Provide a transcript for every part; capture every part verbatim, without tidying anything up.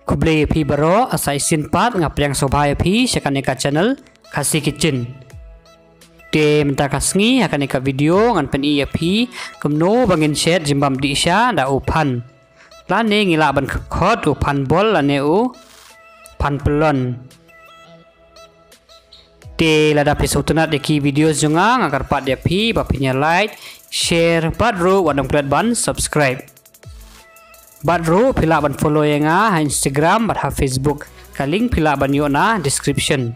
Khublei ïa phi baroh, sa shisien pat nga pdiang sngewbha ïa phi sha kane ka channel Khasi Kitchen. Te mynta ka sngi ha kane ka video ngan pyni ïa phi kumno ba ngin shet jingbam dih sha da u phan. Lane ngi lah ban khot u phan bol lane u phan pyllun. Te lada phi sngewtynnat ïa ki video jong nga, nga kyrpad ïa phi ba phin ïa like, share bad ruh wat nym klet ban subscribe. Bad ruh phi lah ban follow ïa nga ha Instagram bad ha Facebook. Ka link phi lah ban ïoh na description.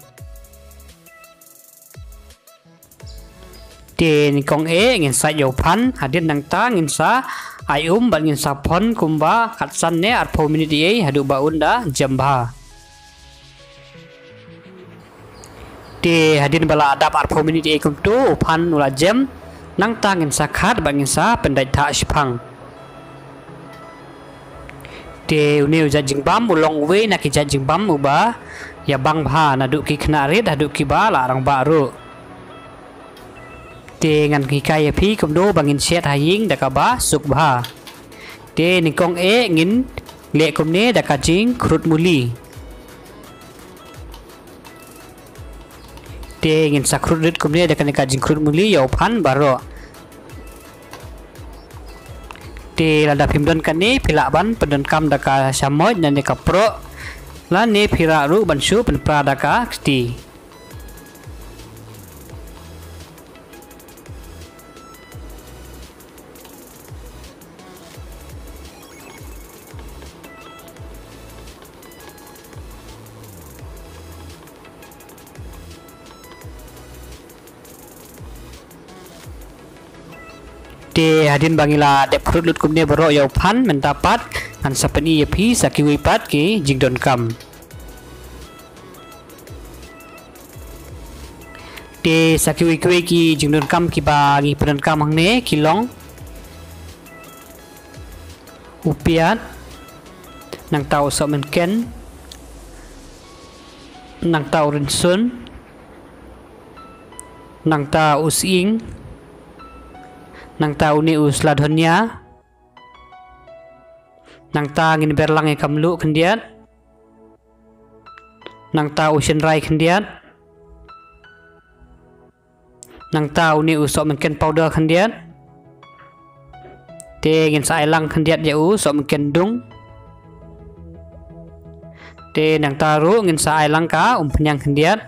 Te nyngkong eh ngin sait ïa u phan, hadien nangta ngin sa ai um bad ngin sa phon kumba khatsan ne arphew minit ïa haduh ba un da jem bha. Te hadien ba la dap arphew minit ïa kumto u phan u la jem. Nangta ngin sa khat bad ngin sa pyndait thah shiphang. Te une u jait jingbam u long uwei na ki jait jingbam uba ïa bang bha naduh ki khynnah rit haduh kiba la rangbah ruh. Te ngan hikai ïa phi kumno ba ngin shet ha ïing da kaba suk bha. Te nyngkong eh ngin leh kumne da ka jingkhrud muli. Te ngin sa khrud rit kumne da kane ka jingkhrud muli ïa u phan baroh. Te lada phim don kane phi lah ban pyndonkam da ka shamoit lane ka proh lane phi lah ruh ban shu pynpra da ka kti. Te hadien ba ngi la dep khrud lut kumne baroh ïa u phan, mynta pat ngan sa pyni ïa phi sa kiwei pat ki jingdonkam. Te sa kiwei kiwei ki jingdonkam kiba ngi pyndonkam hangne ki long u piat, nangta u sohmynken, nangta u rynsun, nangta u sying, nangta une u sla dhonia, nangta ngin ber lang ïa ka mluh khyndiat. Nangta u shynrai khyndiat. Nangta une u sohmynken powder khyndiat. Te ngin sa ai lang khyndiat ïa u sohmynken dung. Te nangta ruh ngin sa ai lang ka umphniang khyndiat.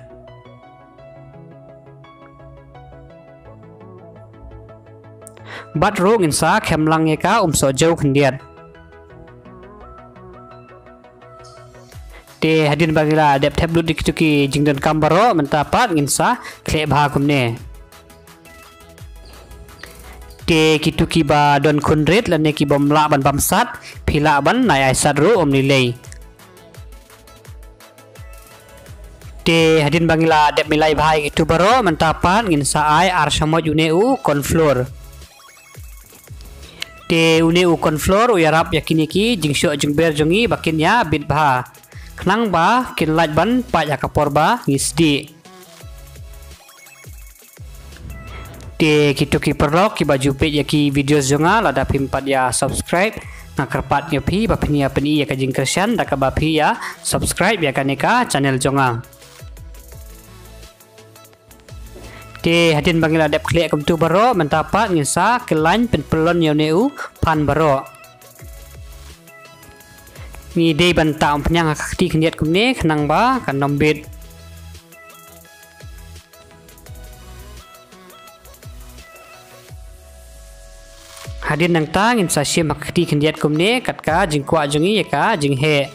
Bad ruh ngin sa khem lang ïa ka umsohjew khyndiat. Te hadien ba ngi la dep thep lut ïa kitu ki jingdonkam baroh, mynta pat ngin sa khleh bha kumne. Te kitu kiba don khun rit lane kibym lah ban bam sat, phi lah ban nai ai sat ruh ym lei lei. Te hadien ba ngi la dep milai bha ïa kitu baroh, mynta pat ngin sa ai ar shamoit une u corn flour. Te une u corn flour u ïarap ïa kine ki jingshoh jingber jong ngi ba kin ïa bit bha, khnang ba kin lait ban pait ha ka por ba ngi sdieh. Te kitu ki paralok kiba ju peit ïa ki videos jong nga, lada phim pat ïa subscribe, nga kyrpad ïa phi ba phin ïa pyni ïa ka jingkyrshan da kaba phi ïa subscribe ïa kane ka channel jong nga. Te hadien ba ngi la dep khleh kumtu baroh, mynta pat ngin sa khlaiñ pynpyllun ïa une u phan baroh. Ngi dei ban tah umphniang ha ka kti khyndiat kumne khnang ba kan ym bit. Hadien nangta ngin sa shim ha ka kti khyndiat kumne kat ka jingkwah jong ngi ïa ka jingheh.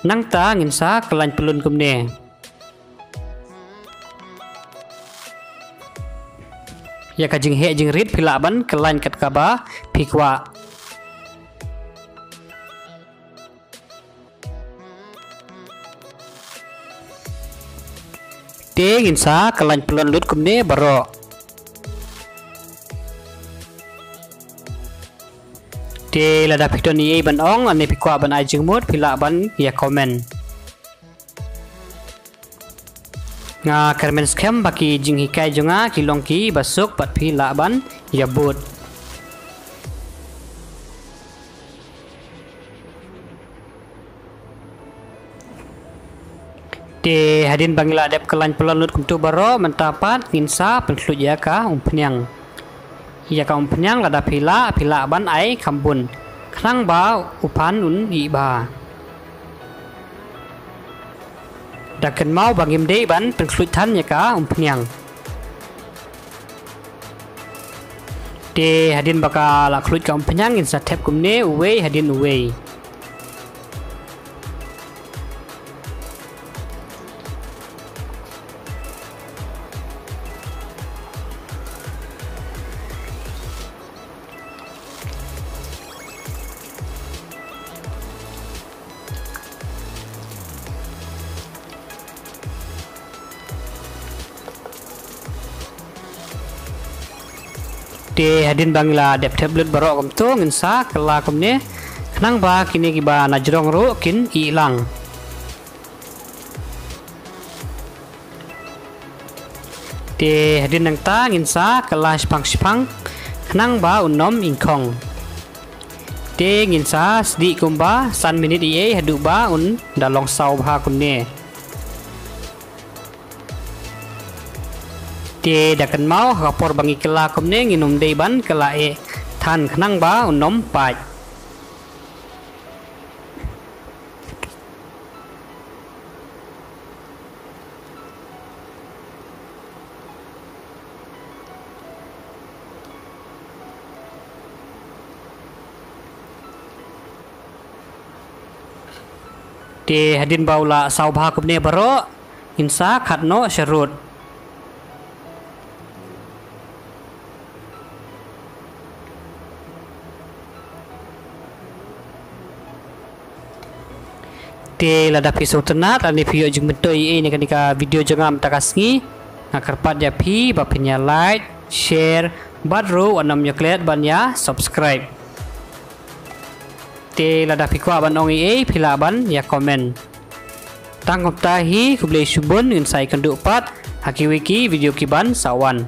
Nangta ngin sa khlaiñ pyllun kumne. Ïa ka jingheh jingrit phi lah ban khlaiñ kat kaba phi kwah. Te ngin sa khlaiñ pyllun lut kumne baroh. Te lada phi don ei ei ban ong, lane phi kwah ban ai jingmut, phi lah ban ïa comment. Nga kyrmen skhem ba ki jinghikai jong nga ki long kiba suk bad phi lah ban ïa bud. Te hadien ba ngi la dep kyllain pyllun lut kumtu baroh, mynta pat ngin sa pynkhluit ïa ka umphniang. Ïa ka umphniang lada phi lah, phi lah ban ai kham bun khnang ba u phan un ih bha. Da kynmaw ba ngim dei ban pynkhluit than ïa ka umphniang. Te hadien ba ka la khluit ka umphniang, ngin sa thep kumne uwei hadien uwei. Te hadien ba ngi la dep thep lut baroh kumtu, ngin sa kylla kumne khnang ba kine kiba na jrong ruh kin ih lang. Te hadien nangta ngin sa kylla shipang shipang khnang ba un ym ïngkhong. Te ngin sa sdieh kumba san minit ei ei haduh ba un da long saw bha kumne. Te da kynmaw ha ka por ba ngi kylla kumne, ngin ym dei ban kylla eh than khnang ba un ym pait. Te hadien ba u la saw bha kumne baroh, ngin sa khad noh sharud. Te lada phi sngewtynnat lane phi ïoh jingmyntoi ei na kane ka video jong nga mynta ka sngi, nga kyrpad ïa phi ba phin ïa like, share bad ruh wat nym ïa klet ban ïa subscribe. Te lada phi kwah ban ong ei ei, phi lah ban ïa comment. Tang kumta hi, khublei shibun, ngin sa ïakynduh pat ha kiwei ki video kiban sa wan.